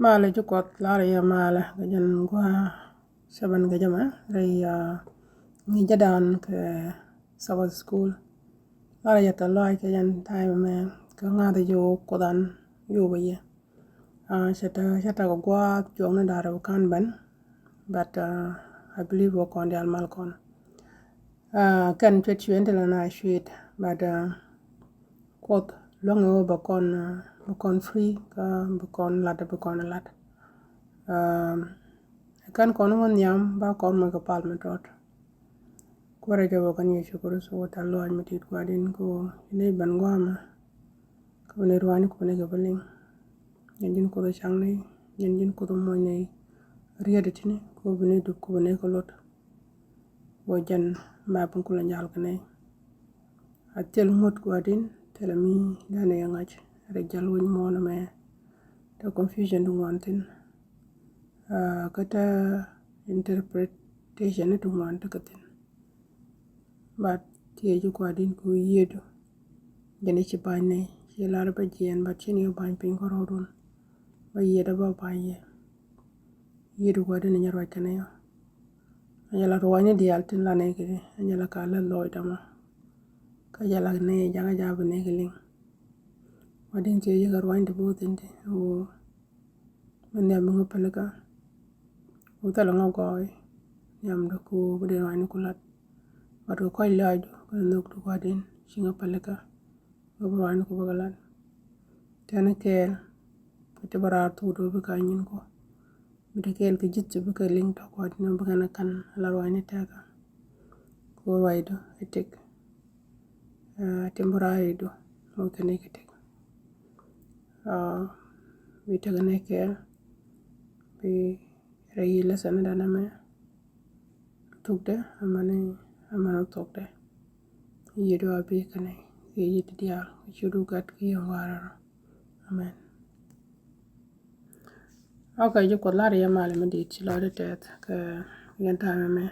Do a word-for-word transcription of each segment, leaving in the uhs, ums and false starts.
Malɛ ji̱ Kuɔth, larɛ yɛ malɛ kɛ jɛn gua̱a̱ cɛ ben kɛ jɛ mɛ rɛy, ah, ŋi̱i̱cädan kɛ Sabbath School. Larɛ yɛ tɛ lɔc kɛ jɛn time mɛ kɛ ŋa̱th ji̱ wä Kuoth an yopɛ yɛ. Ah, cɛ tɛ, cɛ tɛ kɛ gua̱a̱th cuɔ̱ŋni da̱rɛ bi ka̱n ben. But, ah, I believe wä kɔn diaal mal kɔn. Ah, kɛn cuet cuet ti la na cuet, but, ah, Kuoth luäŋɛ wä bɛ kɔn, ah, bɛ kɔn free, kä bɛ kɔn lat, bɛ kɔn lat. Ah, kɛn kɔn wä nhiam ba kɔn mɔ kɛ pal mi tɔt. Kuäärɛ jɛ wä kɛn Yecu Kritho wä tɛ̈th lɔaac mi tit Gua̱di̱n kɛ wä ni ben gua̱a̱mɛ. Kä bi ni rua̱a̱ni ku bi ni kɛ bi liŋ. Jɛn ji̱n Kuoth caŋni, jɛn ji̱n Kuoth muɔ̱cni riet tini ku bi ni dup ku bi ni kɛ lot. Wä jɛn map in kulɛ nyal kɛ nɛy. A thil ŋut Gua̱di̱n, thilɛ mi danɛ yɛ ŋa̱c rɛ jal wec muɔ̱ɔ̱n mɛ. Te confusion ti ŋuan thin. Ah, kä te interpretation ti ŋuan ti kɛ thin. But thiec ji̱ Gua̱di̱n ku yiëëdu. Jɛn i̱ ci ba̱ny nɛy, ci lar bä jiɛɛn, but ci ni ba̱ny piny kärɔɔdun. Bä yiëëdä bä ba̱ny yɛ. Yiëëdu Gua̱di̱n inyɛ ruac kɛnɛ yɔ. Ɛ jɛ la ruac ni diaal tin la nɛy kɛ di, ɛ jɛ la ka lät lɔɔcdä mɔ. Kä jɛ la nɛy jakä ja̱ bi nɛy kɛ liŋ. Gua̱di̱n thiec ji̱ kɛ ruac ti bo̱o̱th in ti, woo. Min nhiam bi ŋä pälikä. Ku thilɛ ŋä gɔɔy nhiamdu ku bi dee ruaacni ku lat. But kɛ kɔc lɔaacdu kɛ nhökdu Gua̱di̱n ci ŋä pälikä. Kɛ bi ruaacni ku bikɛ lat. Tɛni kɛɛl kɛ ti bä raar thukdu bikɛ a nyin ku. Bi te kɛɛl kɛ ji̱th ti bikɛ liŋ tɔ̱ Gua̱di̱n bikɛ nɛ ka̱n ala ruaacni tɛkä. Ku ruacdu ɛ tëk. Ah, ti bä raar idu mɔ kɛn ikɛ tëk. Ah, bi tekɛ nɛ kɛɛl bi rɛy lesson danɛ mɛ. Thukdɛ amäni, amäni thukdɛ. Yiëëdu a bi kɛnɛ kɛ yiëëdu diaal kɛ ciötdu Gat kɛ Yiëë Ŋuan rɔ. Amen. Ok, ji̱ Kuɔth, la̱rä yɛ mal mi di̱i̱t ci lɔcdä tɛth kɛ yɛn ta̱a̱ mɛmɛ.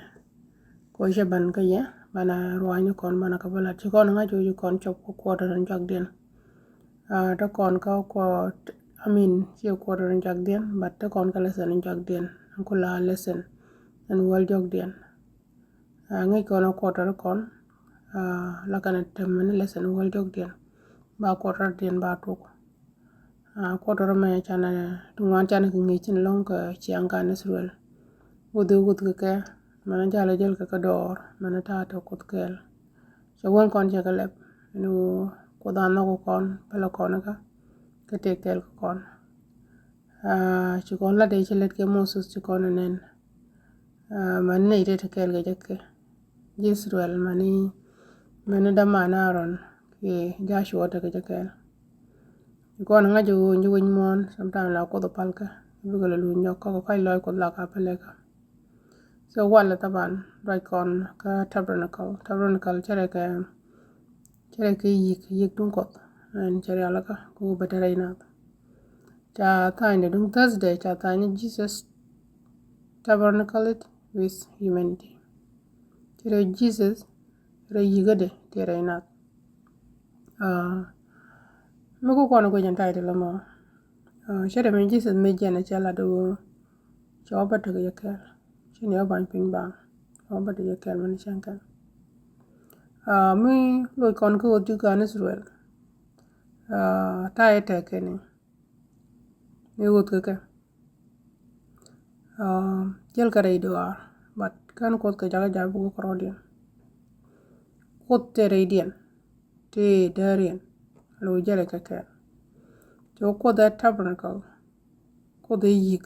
Kɛ cɛ ban kä yɛ, banɛ ruaacni kɔn banɛ kɛ bä lat. Ci kɔn ŋa̱c wec ci kɔn cɔp kä quarter in jɔakdiɛn. Ah, te kɔn kä kuɔt, I mean, ci quarter in jɔakdiɛn, but te kɔn kä lesson in jɔakdiɛn. Ɛn ku la lesson in wäl jɔakdiɛn. Ah, ŋäc kɔn a quarter kɔn, ah, la kɛn a tɛm ni lesson wäl jɔakdiɛn. Ba quarter diɛn ba tuk. Ah, quarter mɛ canɛ ti ŋuan canɛ kɛ ŋi̱i̱c tin lɔ̱ŋ kɛ ciaŋ kan Israel. Wuth wuth kɛ kɛ mɛn jal jɛl kɛ kɛ dɔɔr mɛn ta̱a̱ tɛ Kuoth kɛɛl. Cɛ wän kɔn cɛ kɛ lɛp ni Kuoth a nhɔk kɔn pɛlɛ kɔn kä kɛ tëë kɛɛl kɛ kɔn. Ah, ci kɔn lat dee ci lät kɛ Moses ci kɔn nɛn. Ah, mɛn nɛy tëë tɛ kɛɛl kɛ jɛ kɛ ji̱ Israel mɛn, mɛn däman Aaron kɛ Joshua tekɛ jɛ kɛɛl. Kɔn ŋa̱c jɛ ɣöö ji̱ wec muɔ̱ɔ̱n, sometime la Kuoth palkä bikɛ la luny nyɔk kä kɔc lɔc Kuoth la ka pälɛ kä. So walɛ thaban ruac kɔn kä tabernacle. Tabernacle cɛ rɛ kɛ, cɛ rɛ kɛ yi̱k, yi̱k duŋ Kuɔth. Ɛn cɛ rialikä ku bɛ te rɛy nath. Ca tha̱a̱ŋdɛ duŋ Thursday ca tha̱a̱ŋ ni Jesus tabernacle it with humanity. Cɛ rɛ Jesus rɛ yi̱kädɛ tëë rɛy nath. Ah, mi ku kɔn ku jɛn title mɔ. Ah, cɛ dee mi Jesus mi jɛn cɛ lat woo. Cɛ wä bä tek yɛ kɛɛl. Cɛ ni wä ba̱ny piny baŋ. Cɛ wä bä tek yɛ kɛɛl mɛn cɛn kɛn. Ah, mi loc kɔn kä wä ji̱ gan Israel. Ah, ta̱a̱ yɛ tɛk kɛn ni. Mi wuth kɛ kɛ. Ah, jɛl kɛ rɛy duaar, but kɛn Kuoth kɛ jakä ja̱ buk kɛ rɔɔdiɛn. Kuoth tëë rɛydiɛn, tëë dääriɛn, lo jɛl kɛ kɛɛl. Cɛ Kuoth ɛ tabernacle, Kuoth ɛ yi̱k.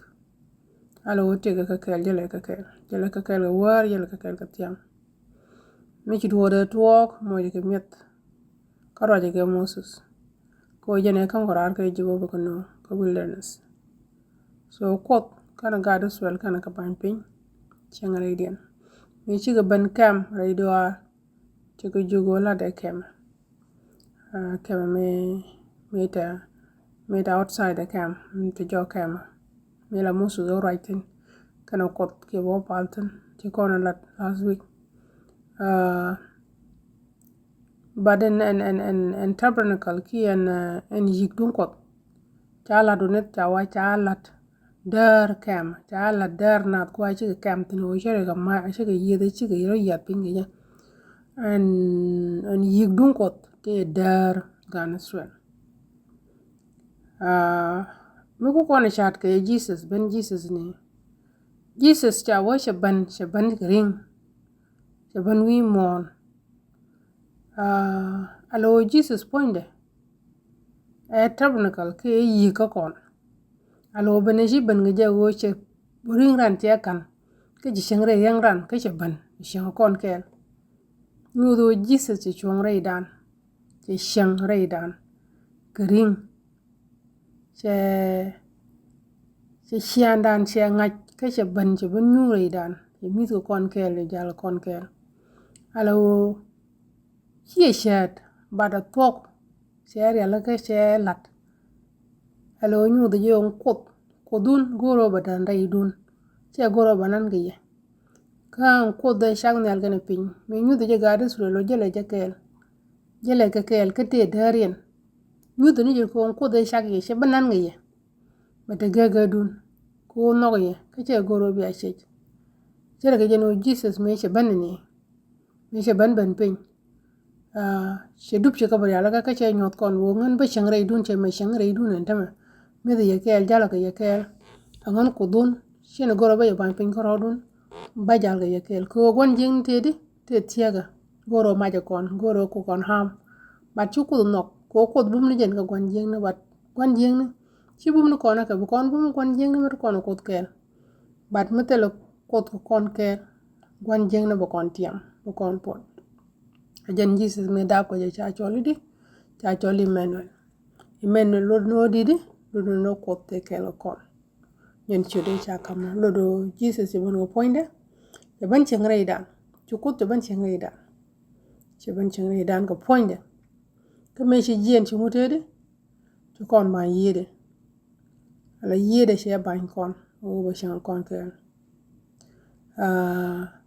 Alo tëë kɛ kɛɛl, jɛl kɛ kɛɛl, jɛl kɛ kɛɛl kɛ wäär, jɛl kɛ kɛɛl kɛ thiaŋ. Mi ci duɔ̱ɔ̱dɛ tuɔɔk, mɔcdɛ kɛ mi̱eth. Kä ruacɛ kɛ Moses. Kɛ ɣöö jɛn ɛ käŋ kɔ raar kɛ Jehovah kɛ nööŋ kä wilderness. So Kuoth kɛnɛ gaat Israel kɛnɛ kɛ ba̱ny piny cieŋ rɛydiɛn. Mi cikɛ ben kɛm rɛy duaar, cikɛ jiök ɣöö latdɛ kɛmɛ. Ah, kɛmɛ mi, mi te, mi te outside the camp, mi te jɔk kɛmɛ. Mi la Moses ɣä ruac thi̱n kɛnɛ Kuoth kiɛ bä pal thi̱n, ci kɔn lat last week. Ah, but ɛn, ɛn, ɛn, ɛn, ɛn tabernacle kiɛ ɛn, ah, ɛn yi̱k duŋ Kuɔth. Ca lat wä nith ca wa ca lat Däär kɛm, ca lat däär nath kua cikɛ kɛm thin ɣöö cɛ rɛ kɛ ma, cikɛ yieth, cikɛ rɔ yiath piny kɛ jɛ. Ɛn, ɛn yiëk duŋ Kuɔth tëë däär gan Israel. Ah, mi ku kɔn cat kɛ Jesus, ben Jesus ni. Jesus ca wä cɛ ben, cɛ ben kɛ riŋ. Cɛ ben wi̱i̱ muɔ̱ɔ̱n. Ah, a lo Jesus puɔ̱nydɛ. Ɛ tabernacle kɛ yiëk kä kɔn. A lo ben ci ben kɛ jɛ ɣöö cɛ riŋ ran cɛ kan. Kä ci cieŋ rɛy riɛŋ ran kä cɛ ben cieŋ kɔn kɛɛl. Nyuuth ɣöö Jesus cɛ cuɔ̱ŋ rɛydan. Cɛ cieŋ rɛydan. Kɛ riŋ. Cɛ, cɛ ciaaŋdan cɛ ŋa̱c kä cɛ ben, cɛ ben nyuur rɛydan. Cɛ mi̱th kɛ kɔn kɛɛl, cɛ jal kɔn kɛɛl. A la ɣöö ciɛ cäät, but a thuɔ̱k cɛ rialikä cɛ la̱t. A la ɣöö nyuuth jɛ ɣöö Kuoth, Kuothdun go̱o̱r ɣöö bɛ da̱n rɛydun. Cɛ go̱o̱r ɣöö bɛ nan kɛ yɛ. Kä ɛn Kuoth ɛ cak nhial kɛnɛ piny, mëë nyuth jɛ gaat Israel ɔ jälɛ jɛ kɛɛl. Jälɛ kɛ kɛɛl kä tëë dääriɛn. Nyuth ni jɛ kɛ ɣöö ɛn Kuoth ɛ cak yɛ, cɛ bä nan kɛ yɛ. Bɛ te gäägäädun kɛ ɣöö nhɔk yɛ kä cɛ go̱r ɣöö bia cec. Cɛ rɛ kɛ jɛn ɣöö Jesus mëë cɛ bän ni, mëë cɛ bän bän piny. Ah, cɛ dup cɛ kɛ bä rialikä kä cɛ nyuɔth kɔn ɣöö ŋän bä cäŋ rɛydun, cɛ mɛ cäŋ rɛydun ɛn tämɛ. Mi̱th yɛ kɛɛl, jalä kɛ yɛ kɛɛl. Ɛ ŋän Kuothdun, ciɛ ni go̱r ɣöö bä yɛ ba̱ny piny kärɔɔdun. Bä jal kɛ yɛ kɛɛl kɛ ɣöö gua̱n jiäkni tëëdi tëë thiäkä. Go̱r ɣöö macɛ kɔn, go̱r ɣöö ku kɔn harm. But ci Kuoth nhɔk kɛ ɣöö Kuoth bum ni jɛn kɛ gua̱n jiäkni, but gua̱n jiäkni ci bum ni kɔn ɛ kɛ, bi kɔn bum gua̱n jiäkni mi ti kɔn ɛ Kuoth kɛɛl. But mi thilɛ Kuoth kɛ kɔn kɛɛl, gua̱n jiäkni bɛ kɔn tiam, bɛ kɔn puɔt. Ɛ jɛn Jesus mi dap kɛ jɛ ca cɔl i̱di, ca cɔl Emmanuel. Emmanuel lot ni ɣöö di̱t i̱di, lot ni ɣöö Kuoth tëë kɛɛl kɛ kɔn. Jɛn ciötdɛ ca ka̱m lot ɣöö Jesus cɛ ben kɛ puɔ̱nydɛ, cɛ ben cieŋ rɛydan. Ci Kuoth cɛ ben cieŋ rɛydan. Cɛ ben cieŋ rɛydan kɛ puɔ̱nydɛ. Kä mëë ci jiɛɛn ci ŋut tëëdi, ci kɔn ba̱ny yiëëdɛ. Ala yiëëdɛ cɛ ba̱ny kɔn, ɣöö bɛ cieŋ kɔn kɛɛl. Ah,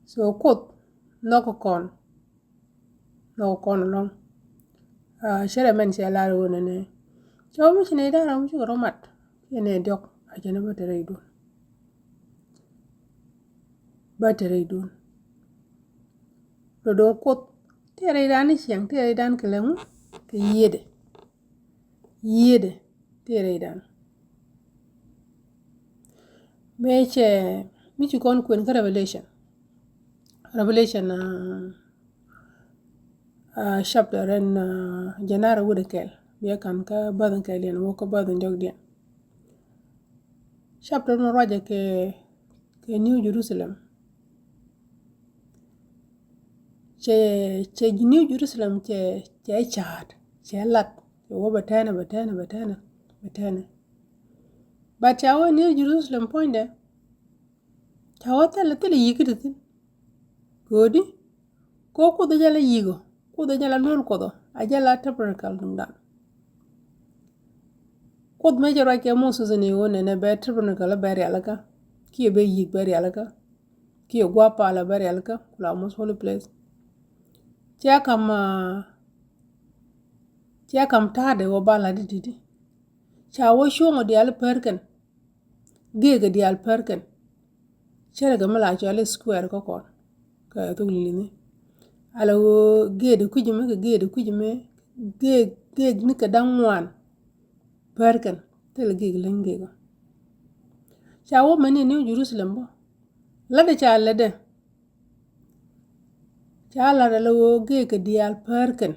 so Kuoth nhɔk kɔn. Nhɔk kɔn ɛlɔ̱ŋ. Ah, cɛ rɛ mɛn cɛ lar ɣöö nɛnɛ. Cɛ wä mi ci nɛy da̱ŋ rɛw mi cikɛ rɔ mat. Kiɛ nɛy diɔ̱k a cɛ ni bä te rɛydun. Bä te rɛydun. Lot ɣöö Kuoth tëë rɛydan ni ciɛŋ, tëë rɛydan kɛ lɛ ŋu, kɛ yiëëdɛ. Yiëëdɛ tëë rɛydan. Mëë cɛ, mi ci kɔn kuɛn kä Revelation. Revelation, ah, ah, chapter ɛn, ah, January wut ɛ kɛl. Bia kan kä bäth in kɛl yɛn wä kä bäth in diɔk diɛn. Chapter ɛn ruacɛ kɛ, kɛ New Jerusalem. Cɛ, cɛ New Jerusalem cɛ, cɛ ca̱a̱t, cɛ lat. Cɛ wä bɛ tɛnɛ, bɛ tɛnɛ, bɛ tɛnɛ, bɛ tɛnɛ. But ca wä New Jerusalem puɔ̱nydɛ. Ca wä thilɛ, thilɛ yi̱k kä ti thi̱n. Kɛ ɣöö di? Kɛ ɣöö Kuoth ɛ jɛ la yi̱k ɔ. Kuoth ɛ jɛ la luel Kuɔth ɔ. A jɛ la tabernacle duŋdan. Kuoth mëë cɛ ruac kɛ Moses ni ɣöö nɛnɛ bɛ tabernacle bɛ rialikä. Kiɛ bɛ yi̱k bɛ rialikä. Kiɛ gua̱a̱p palä bɛ rialikä. Ku la most holy place. Cɛ ka̱m, ah, cɛ ka̱m ta̱a̱dɛ ɣöö ba la̱t i̱di̱. Ca wä cuɔ̱ŋ ɔ diaal i̱ pär kɛn. Gëëkɛ diaal pär kɛn. Cärɛ kɛ mi la cɔal i̱ square kä kɔn. Kɛ thok li̱li̱ni. Ala ɣöö gëëkdɛ kui̱c mi kɛ gëëkdɛ kui̱c mi. Gëëk, gëëk ni kɛ da̱ŋ ŋuan. Pär kɛn. Thilɛ gëëk läny gëëkä. Ca wä mɛni New Jerusalem bä. Lätdɛ ca lätdɛ. Ca lat ala ɣöö gëëkɛ diaal pär kɛn.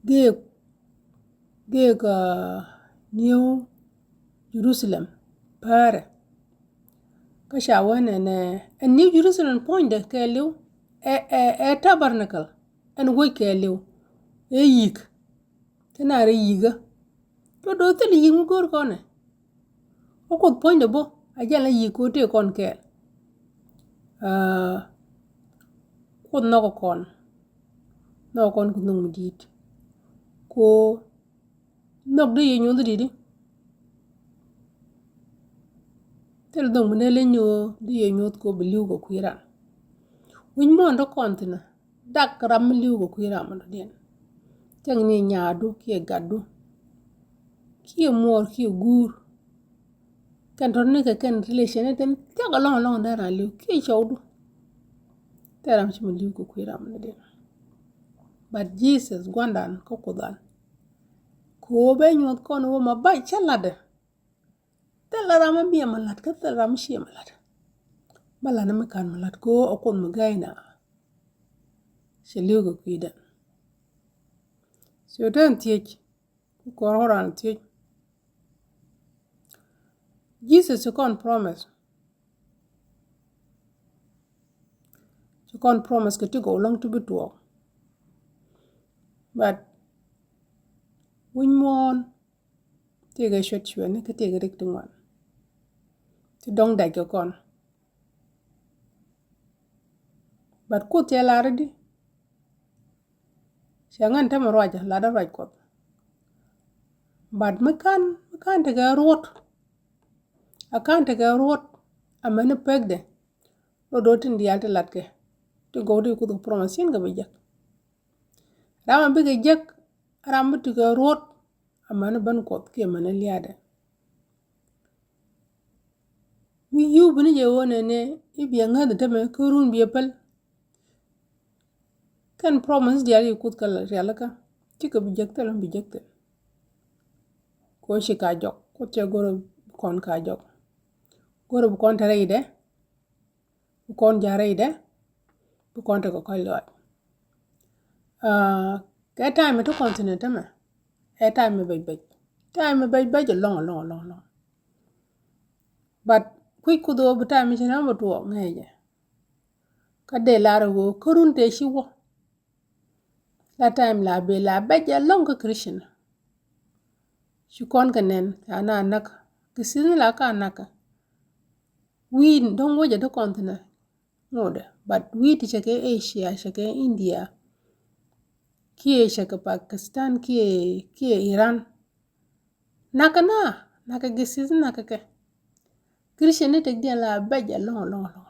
Gëëk, gëëk, ah, New Jerusalem pärɛ. Kä ca wä nɛnɛ, ɛ New Jerusalem puɔ̱nydɛ kɛɛliw, ɛ, ɛ, ɛ tabernacle, ɛn wec kɛɛliw, ɛ yi̱k. Ti na rɛ yi̱kä. Cuɔ do̱r thil yi̱k mi go̱o̱r kɔnɛ. Wä Kuoth puɔ̱nydɛ bä a jɛn la yi̱k ko̱ tëë kɔn kɛɛl. Ah, Kuoth nhɔkɛ kɔn. Nhɔkɛ kɔn kɛ nhök mi di̱i̱t. Ko̱ nhök di yɛ nyoth di̱i̱t di. Thil nhök mi ne leny ni ɣöö di yɛ nyoth ko̱ bi li̱w kɛ kui̱ ran. Wi̱c muɔ̱ɔ̱n te kɔn thi̱n ɛ. Dak ram mi li̱w kɛ kui̱ ram mi dɔ̱diɛn. Cäŋ ni nyaadu kiɛ gatdu. kiɛ muɔɔr kiɛ guur. Kɛn tɔ̱ ni kɛ kɛn relation ni tin thiak alɔŋ alɔŋ dee ran li̱w kiɛ cɔwdu. Thil ram ci mi li̱w kɛ kui̱ ram ni din. But Jesus gua̱ndan kä Kuothdan, kɛ ɣöö bɛ nyuɔ̱th kɔn ɣöö ma bac cä latdɛ. Thilɛ ram mi biɛ mi lat kä thilɛ ram mi ciɛ mi lat. Bä lat ni mi ka̱n mi lat kɛ ɣöö a Kuoth mi gäyna. Cɛ li̱w kɛ kui̱dɛ. So te thiec, ku kɔr ran thiec. Jesus ci kɔn promise. Ci kɔn promise kɛ ti gɔw lɔŋ ti bi tuɔɔk. But wi̱ny muɔ̱ɔ̱n tëëkɛ cuɛt cuɛt ni kä tëëkɛ rik ti ŋuan. Ti dɔ̱ŋ dac kɛ kɔn. But Kuoth cɛ lar i̱di. Cɛ ŋän tämɛ ruacä, latdä ruac Kuɔth. But mi ka̱n, mi ka̱n tekɛ ruɔ̱t. A ka̱n tekɛ ruɔ̱t. Amäni pekdɛ. Lot do̱r tin diaal ti latkɛ. Ti gɔw ti Kuoth kɛ promise cin kɛ bi jek. Ram a bikɛ jek, ram mi tekɛ ruɔ̱t. Amäni ben Kuɔth kiɛ amäni liaadɛ. Mi yiw bi ni jɛ ɣöö nɛnɛ i̱ biɛ ŋäth tämɛ kä run biɛ päl. Kɛn promise diaal i̱ Kuoth kɛ rialikä. Cikɛ bi jek thil bi jek thil. Kɛ ɣöö ci ka jɔk, Kuoth cɛ go̱rɛ bi kɔn ka jɔk. Go̱rɛ bi kɔn te rɛydɛ. Bi kɔn ja̱ rɛydɛ. Bi kɔn tekɛ kɔc lɔaac. Aa, kɛ time ti kɔn thi̱n tämɛ. Ɛ time mi bɛc bɛc. Time mi bɛc bɛc ɛlɔ̱ŋ ɛlɔ̱ŋ ɛlɔ̱ŋ ɛlɔ̱ŋ. But kui̱c Kuoth ɣöö bi time mi ci nɔmɔ tuɔɔk ŋäcɛ. Kä dee lar ɣöö kä run tëë ci wä. La time la bëë la bɛc ɛlɔ̱ŋ kä Christian. Ci kɔn kɛ nɛn ca na näk. Kɛ season la ka näk. Wi̱i̱ dɔ̱ŋ wecɛ ti kɔn thi̱n ɛ ŋotdɛ. But wi̱i̱ ti cɛ kɛ Asia, cɛ kɛ India. Kiɛ cɛ kɛ Pakistan, kiɛ, kiɛ Iran. Nakä na, nakä gɛ season nakä kɛ. Christian ni tek diɛn la bɛc ɛlɔ̱ŋ ɛlɔ̱ŋ ɛlɔ̱ŋ ɛlɔ̱ŋ.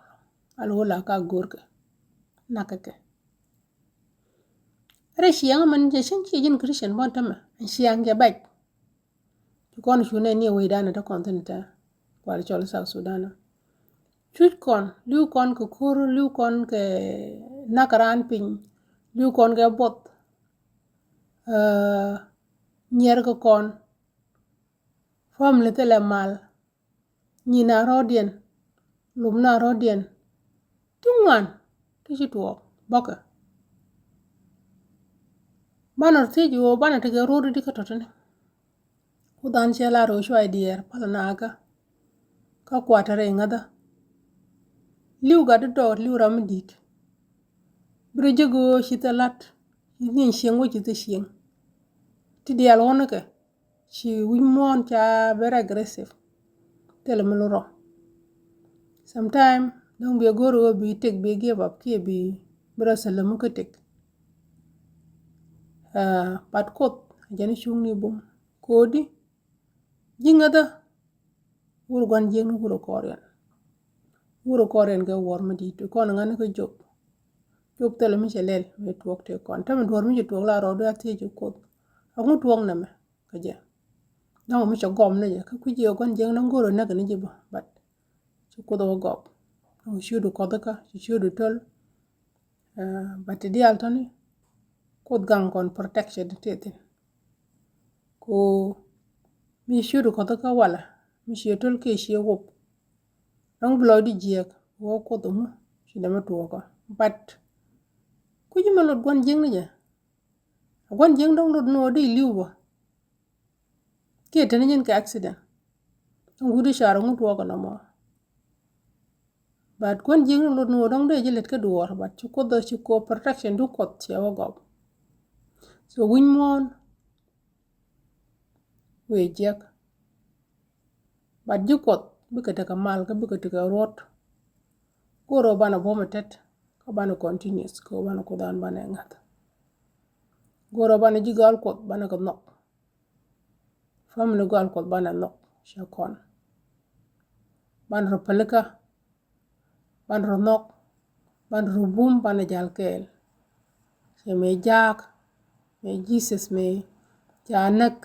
Al wä la ka go̱rkɛ. Nakä kɛ. Rɛ ciɛŋ mɛn cɛ cieŋ ciɛ ji̱n Christian bɔn tämɛ. Ciɛŋ cɛ bɛc. Ci kɔn cu nɛ ni wecdan ɛ te kɔn thin te. Kual cɔl South Sudan. Cuc kɔn, li̱w kɔn kɛ ko̱r, li̱w kɔn kɛ nak raan piny, li̱w kɔn kɛ buɔth. Aa, nyiɛr kɛ kɔn. Family thilɛ mal. Nyin na rɔɔdiɛn, lum na rɔɔdiɛn. Ti ŋuan, ti ci tuɔɔk, bɔkɛ. Banɛ thiec ɣöö banɛ tekɛ ruɔ̱t i̱di kä tɔ̱tɔ̱ni. Kuoth an cɛ lar ɣöö cua i̱ diɛɛr, pal nakä. Kä kuatɛ rɛy ŋäthä. Li̱w gat i̱ dɔɔr, li̱w ram mi di̱i̱t. Bi rɔ jek ɣöö ci thɛ la̱t, ci nyin cieŋ wä ci thɛ cieŋ. Ti diaal ɣɔ̱nikɛ. Ci wi̱c muɔ̱ɔ̱n ca very aggressive. Thilɛ mi lurɔ. Sometime dɔ̱ŋ biɛ go̱r ɣöö bi tek bi give up kiɛ bi, bi rɔ sälä mi kä tek. Aa, but Kuoth a jɛn cuŋni bum. Ko̱di ji̱ ŋäthä. Wur gua̱n jiäkni wur kɔɔriɛn. Wur kɔɔriɛn kɛ wuɔr mi di̱i̱t kɔn ŋa̱ni kä Job. Job thilɛ mi cɛ lɛl mi tuɔɔk tëë kɔn. Täämɛ duɔ̱ɔ̱r mi cɛ tuɔɔk la rɔɔdu a thiec ci Kuoth. Aŋu tuɔɔk nɛmɛ kä jɛ. Dɔ̱ŋ mi cɛ gɔm ni jɛ kä kui̱ jiɛ gua̱n jiäkni go̱r ɛ näk ni ji̱ bä, but ci Kuoth wä gɔp. Dɔ̱ŋ ciötdu kɔth kä ci ciötdu töl. Aa, but ti diaal tɔ̱ni Kuoth gaŋ kɔn protection ti tëë thi̱n. Ko mi ciötdu kɔth kä walɛ mi ciɛ töl kiɛ ciɛ wop. Dɔ̱ŋ bi lɔcdu jiɛk wä Kuoth ɛŋu ci dee mi tuɔɔkä. But kui̱ci mi lot gua̱n jiäkni jɛ. Gua̱n jiäkni dɔ̱ŋ lot ni wä di li̱w bä. Kiɛ teni nyin kɛ accident. Dɔ̱ŋ wi̱cdu car ŋut wä kɛ nɔmɔ. But kuän jiäkni lot ni wä dɔ̱ŋ dee ji̱ lät kä duɔɔr, but ci Kuoth, ci Kuoth protection du Kuɔth cɛ wä gɔp. So wi̱ny muɔ̱ɔ̱n wëë jiäk. But ji̱ Kuɔth bikɛ tekɛ mal kä bikɛ tekɛ ruɔ̱t. Go̱o̱r ɣöö banɛ buɔ̱m ɛ tet kä banɛ continuous kä ɣöö banɛ Kuoth an banɛ ŋa̱th. Go̱o̱r ɣöö banɛ ji̱ gal Kuɔth banɛ kɛ nhɔk. Family gal Kuɔth banɛ nhɔk cɛ kɔn. Banɛ rɔ pälikä. Banɛ rɔ nhɔk. Banɛ rɔ bum banɛ jal kɛɛl. Cɛ mëë jaak. Mëë Jesus mëë ca näk.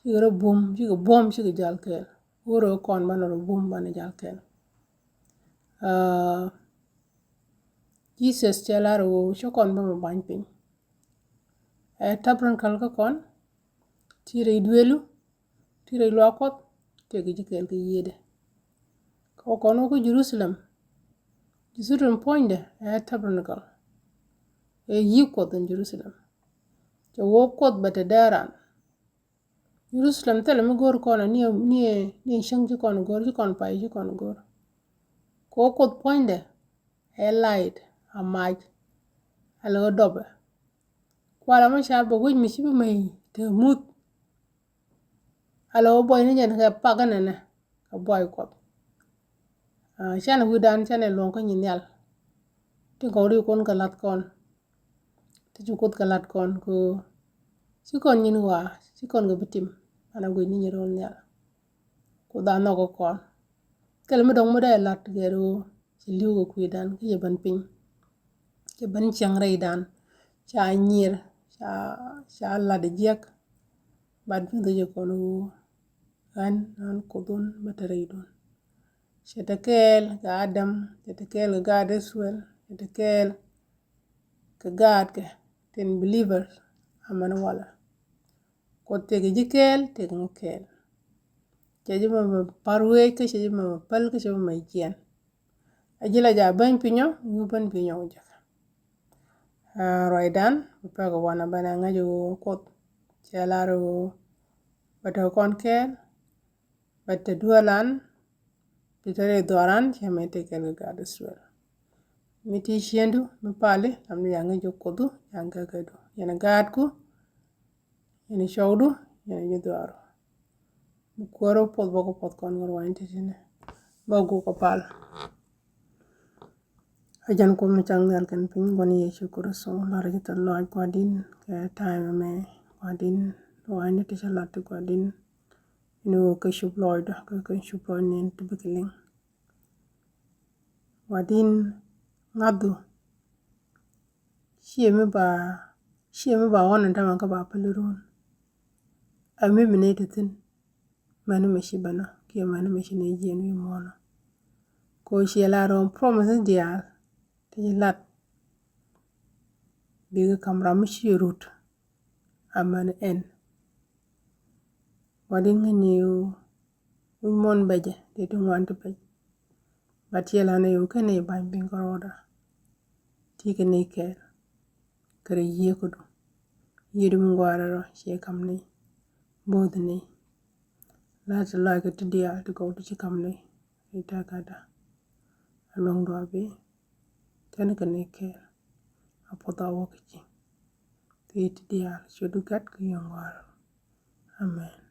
Cikɛ rɔ bum, cikɛ buɔ̱m, cikɛ jal kɛɛl. Wurɛ kɔn banɛ rɔ bum banɛ jal kɛɛl. Aa, Jesus cɛ lar ɣöö cä kɔn bä mɛ bany piny. Ɛ tabernacle kä kɔn, ti rɛy duelu, ti rɛy luaak Kuɔth, tëëkɛ ji̱ kɛɛl kɛ yiëëdɛ. Kɛ kɔn wä kä Jerusalem, Jerusalem puɔ̱nydɛ ɛ tabernacle. Ɛ yiëë Kuɔth in Jerusalem. Cɛ wä Kuɔth bɛ te dee ran. Jerusalem thilɛ mi go̱o̱r kɔn ni, ni, ni cäŋ ci kɔn go̱o̱r, ci kɔn pay, ci kɔn go̱o̱r. Kɛ wä Kuoth puɔ̱nydɛ ɛ light, a mac, a lɛ wä dɔpɛ. Kualɛ mi car bɛ wec mi ci bi mɛy te muth. A lɛ wä buɔy ni jɛn kɛ pak inɛnɛ kɛ buɔy Kuɔth. Aa, canɛ wi̱dan canɛ luɔ̱ŋ kä nyin nhial. Tin kɔn ri kun kɛ lath kɔn. Ti ci Kuoth kɛ lat kɔn kɛ ɣöö ci kɔn nyin ɣɔaa, ci kɔn kɛ bi tim, an a guic ni nyin ro̱l nhial. Kuoth a nhɔk kɛ kɔn. Thilɛ mi dɔ̱ŋ mi dee lat gɛr ɣöö ci li̱w kɛ kui̱dan kä cɛ ben piny. Cɛ ben cieŋ rɛydan. Ca nyier, ca, ca lat jiɛk. Bat bi dhɔc kɔn ɣöö ɣän, ɣän Kuothun bä te rɛydun. Cɛ te kɛɛl kɛ Adam, cɛ te kɛɛl kɛ gaat Israel, cɛ te kɛɛl kɛ gaatkɛ tin believers amäni walɛ. Kuoth tëëkɛ ji̱ kɛɛl, tëëkɛ ŋä kɛɛl. Cɛ ji̱ mɛ mɛ pa̱r wec, kä cɛ ji̱ mɛ mɛ päl, kä cɛ ji̱ mɛ mɛ jiɛn. A ji̱ la ja bäny pinyɔ, ŋu bäny pinyɔ wä jek. Aa, ruacdan, bɛ pɛk ɛ wanɛ bɛn ɛ ŋäc ɛ ɣöö Kuoth cɛ lar ɛ ɣöö bɛ te kɔn kɛɛl, bɛ te duelan, bi te rɛy dhuaran, cɛ mɛ te kɛɛl kɛ gaat Israel. Mi ti ciëndu, mi pali, lam ni yaŋ ŋäc ɛ Kuothdu, yaŋ gäkädu. Yɛn ɛ gaatku, yɛn ɛ cɔwdu, yɛn ɛ ji̱ dhuaaru. Mi kuäär wä puɔth bä kɛ puɔth kɔn kɛ ruany ti tini. Bä guk kɛ pal. A jɛn Kuoth mi cak nhial kɛnɛ piny, Gua̱n Yecu Kritho, lar ji̱ thil lɔc Gua̱din, kɛ time ɛmɛ Gua̱din, ruacni ti cä lat ti Gua̱din. Ini wä kä cup lɔcdä, kä kä cup lɔc nin ti bikɛ liŋ. Gua̱din ŋa̱thu. Ciɛ mi ba, ciɛ mi ba ɣɔn in tämɛ kä ba päli run. A mi bi ni ti thi̱n. Mäni mɛ ci bänä kiɛ mäni mɛ ci ni jiɛn wi̱i̱ muɔ̱ɔ̱nä. Ko ciɛ la rɔm promise ni diaal ti ci lat. Bikɛ kam ram mi ci rut. Amäni ɛn. Gua̱din ŋäni wi̱c muɔ̱ɔ̱n bɛcɛ dee ti ŋuan ti bɛc. Ba tiɛl anɛ yo̱o̱ kɛn nɛy ba̱ny piny kärɔɔda. Ti kɛ nɛy kɛɛl. Kɛ rɛy yieekädu. Yieedu mi gɔaarɛ rɔ ciɛ kam nɛy. Bo̱o̱th nɛy. La ti lɔc kɛ ti diaal ti gɔw ti ci kam nɛy. Rɛy ta̱a̱ gatda. A luäŋdu a bi. Tɛn kɛ nɛy kɛɛl. A puɔth a wä kɛ ci. Ti ti diaal ciötdu gat kɛ yio̱o̱ŋ gɔaarɛ rɔ. Amen.